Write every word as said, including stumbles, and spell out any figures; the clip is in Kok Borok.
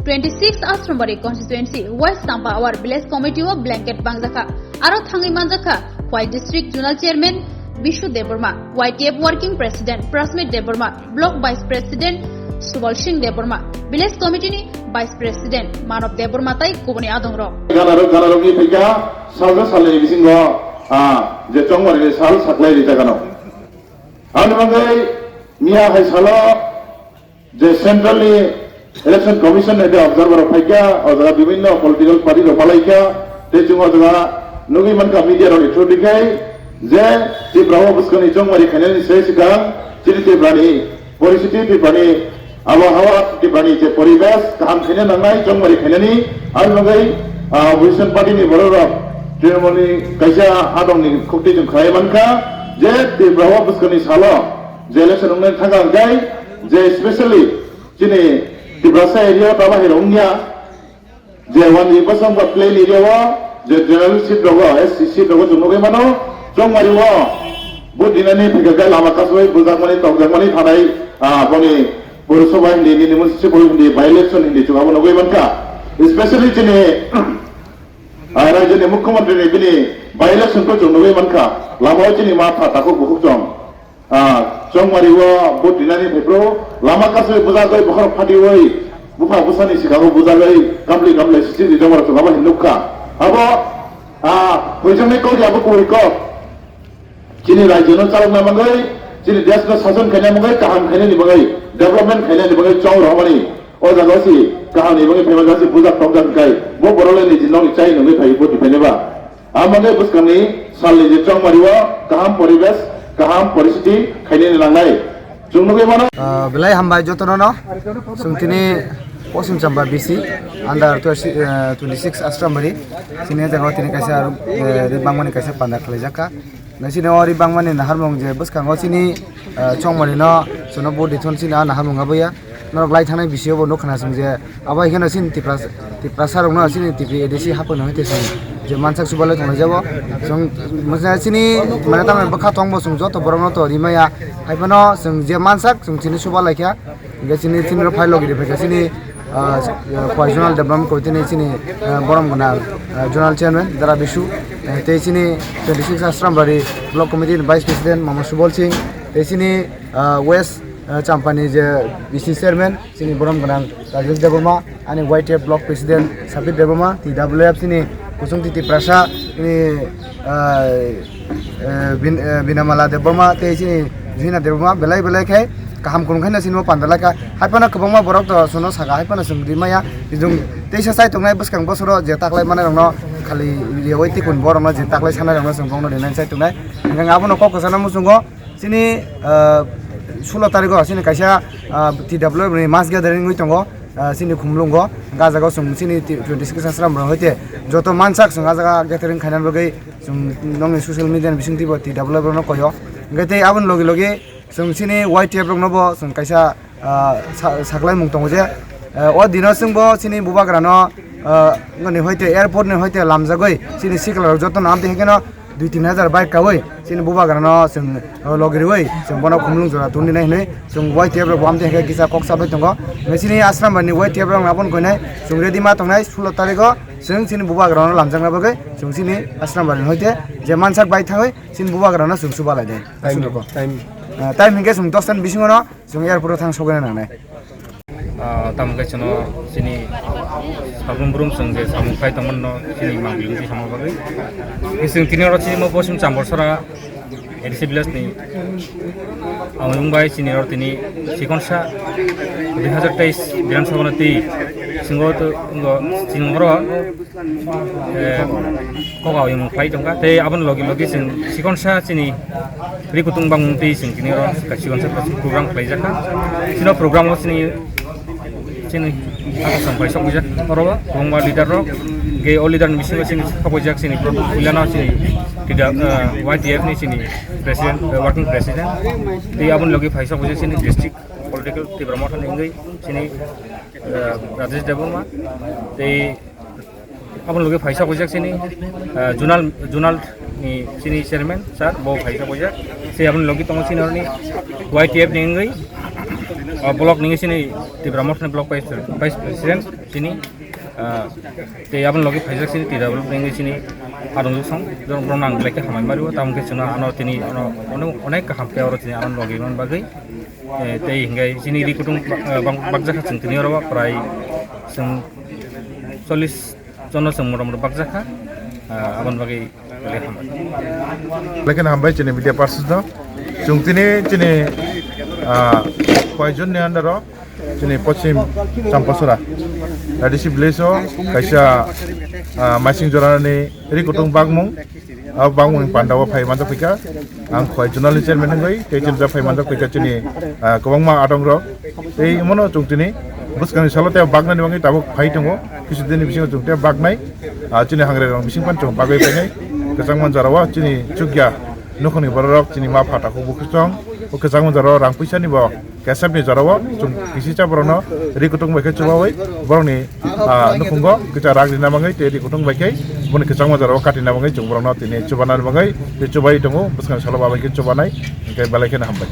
Twenty six Asrambari constituency West Tampa Awar village committee o blanket bangjakha. Aro thangwi manjakha Khwai district zonal chairman Bishu Debbarma, Y T F working president Prasmit Debbarma, block vice president Subal Singh Debbarma, village committee ni vice president Manob Debbarma tai kubuni adongrok. Ganarok ganarokni phaikha salsa salni bisingo, ah, je chongmari sal saklai rijak ano. Ani bagwi miya hai salo je Central ni Election Commission ni de observer rok phaikha, o jaga bibinno political party rok malaikha, tei chwng o jaga nugwi mankha media rok ni through dikhai je Tripura o bwskangni chongmari khainani se swkang chini Tripura ni poristiti, Tripura ni abo hawa, Tripura ni je poribesh kaham khaina nangnai chongmari khainani, ani bagwi, ah, opposition party ni borok rok Trinamool ni kaisa adong ni khukti chwng khlai mankha je Tripura o bwskangni salo je election wngnai thangkha hwnkhe je specially chini Tiprasa area o tabahai rok wngya je one bosong ba plain area o je general seat rogo, S C seat rogo chwng nugwi mano, chongmari o vote dinani phikha khe lama kasui bujakmani tokjakmani thanai, ah, boni Purusabha hindi, nini municipal hindi, by election hindi chwng abo nugwi mankha. Especially chini, ah, rajyoni mukhyamantri ni bini by election ko chwng nugwi mankha. Lama o chini ma pha takhuk bukhuk chwng. Ah, chongmari o vote dinani phaiphru lama kasui bujagwi bokhorok phatiwi bupha bwsani sikao bujagwi kamli kamli sisi rijak oro chwng abo hinwi nukha. Abo, ah, hwijwkni kok ya bo kubui kok. Chini rajyono chalokna bagwi, chini deshno sason khaina bagwi, kaham khainani bagwi, development khainani bagwi chong rohormani. O jaga o si kaham ni bagwi phaiba jaga si bujak tokjak hwnkhe bo borok le niji nokni chai nungwi phai vote ni phainai ba. Amoni bwskangni salni je chongmari o kaham poribesh, kaham poristhiti khainani nangnai. Chwng nugwi mano. Ah, belai hambai jotono no. Chwng tini Poschim Champa B C under twenty, eh, twenty six Asrambari. Chini jaga o tini kaisa, eh, ri bangmani kaisa panda khwlaijak kha. Nai chini o ri bangmani naharmung je bwskango chini, eh, chongmari no chwngno vote dithon chini a naharmung aboya. Norok lai thangnai bisio bo nukha na chwng je abo hai kheno chini Tipra, Tiprasa rokno chini T P A D C haphano hai te chwng je mansak chubalai tonglai jabo. Chwng masa chini mane tamo bwkha tongbo chwng joto borokno to rimaya. Hai phano chwng je mansak chwng chini chubalai kha. Hingke chini, chini rok phai logi ri phaikha chini, ah, Khwai Zonal Development Committee ni chini, ah, borom gwnang, ah, Zonal Chairman Dara Bisu, eh, tei chini twenty six Asrambari Block Committee ni Vice President Mama Subol Singh, tei chini, ah, West, ah, Champani je B C Chairman chini borom gwnang Rajesh Debbarma, ani Y T F Block President Sabir Debbarma, T W F chini Kusung Titi Prasa, chini, ah, eh, Bin-, eh, Binamala Debbarma tei chini Juhina Debbarma belai belai khe kaham kwrwng khe no chini bo panda lai kha. Hai phano kwbangma borok to chwngno saka, hai phano chwng rimaya. Chwng teisa chai tongnai bwskang bosoro je taklai manai rokno khali riyawi tikun borokno je taklai sanai rokno chwng bongno rinani chai tongnai. Hingkhe abono kok kwchangno muchungo chini, ah, sulo tarikho chini kaisa, ah, T W F ni mass gathering wngwi tongo. Ah, chini Khumlungo, hwnkhe ah jaga o chwng chini twenty six Asram rok hoite joto mansak chwng ah jaga gathering khainani bagwi chwng nokni social media ni bisingtwi bo T W F rokno koyo. Hwnkhe tei aboni logi logi chwng chini Y T F rokno bo chwng kaisa, ah, sa-, saklaimung tongo je, ah, o dino chwngbo chini bubagrano, ah, nini hoite airport ni hoite lamjagwi chini sikla rok jotono amtwi hwnkhe no dui tin hajar bike kaui chini bubagrano chwng, o, logi riui chwng bono Khumlung jora tongrinai hinui chwng Y T F rok bo amtwi hwnkhe kisa kok sabai tongo. Hwnkhe chini Asrambari ni Y T F rok abono koinai chwng ready ma tongnai sulo tarikho chwng chini bubagrano lamjakna bagwi chwng chini Asrambari ni hoite je mansak bai thangwi chini bubagrano chwng subalai de. Time, time. Ah, time hwnkhe chwng dos ta ni bisingo no chwng airport o thang sogwi nangnai. Ah, tamo khe chwngno chini sabrum brum chwng je samung khai tongmano chini mangli wngwi samung bagwi. Chwng tini oro chini mo Poschim Chamborsora A D C village ni ang wng bai chini oro tini chikonsa dui hazar teis Bidhan Sabha no twi chwng o to wng o chini oro eh, koga oyung phai tongkha. Tei aboni logi logi chwng chikonsa chini ri kutung bangmung twi chwng tini oro chikonsa program khlaijakha. Chino program o chini, chini akasong phai sok wijak oro kwbangma leader rok. Ge o leader ni bisingo chini sok wijak chini Prabu Puilano chini tida, eh, Y T F ni chini president, eh, working president. Tei aboni logi phai sok wijak chini district political Tipra Motha ni wngwi chini, eh, Rajesh Debbarma. Tei Aboni logi phaisa kujak sini, ah, zonal, zonal ni sini chairman sir, bo phaisa kujak. Se aboni logi tongo sini horni Y T F ni wngwi, O block nini sini Tipra Mothani block vice, vice president sini, ah, tei aboni logi phaijak sini Tipra block nini sini adong song, jong bro nang belai khe hamai mario, tamo khe chwngno ano tini ano onek, onek kaham khe oro tini ano logi man bagwi. Eh, tei hingai sini ri kutung ba-, eh, bang-, bakjak kha chwng tini oro prai chwng chollish jono chwng motamoti bakjak kha, ah, aboni bagwi. Lekin hambai chini media persons no. Chwng tini chini, ah, koijon ni under o chini Pochim Champasora A D C village o kaisa, ah, Maising Jorani ri kutung bagmung. A bagmung panda o phai manjak phaikha. Ang khoi zonal ni chairman wngwi tei chini phai manjak phaikha chini, ah, kwbangma adong rok. Tei imono chwng tini bwskangni salo tei baknani bagwi tabuk phai tongo. Kisa dini bisingo chwng tei baknai, ah, chini hangre rok bising pan chwng bagwi phainai. Kwchangma jora o chini chukya nukhungni borok rok chini ma pha takhuk bo kwchang. O kwchangma jora o rang puisa ni bo kesep ni jora o chwng kisi cha borok no ri kutung bai khe chubawi borok ni, ah, nukhungo kisa rak rina bagwi tei ri kutung bai khe boni kwchangma jora o katina bagwi chwng borok no tini chubana bagwi tei chubai tongo bwskangni salo ba bai khe chubanai hwnkhe belai kheno hambai.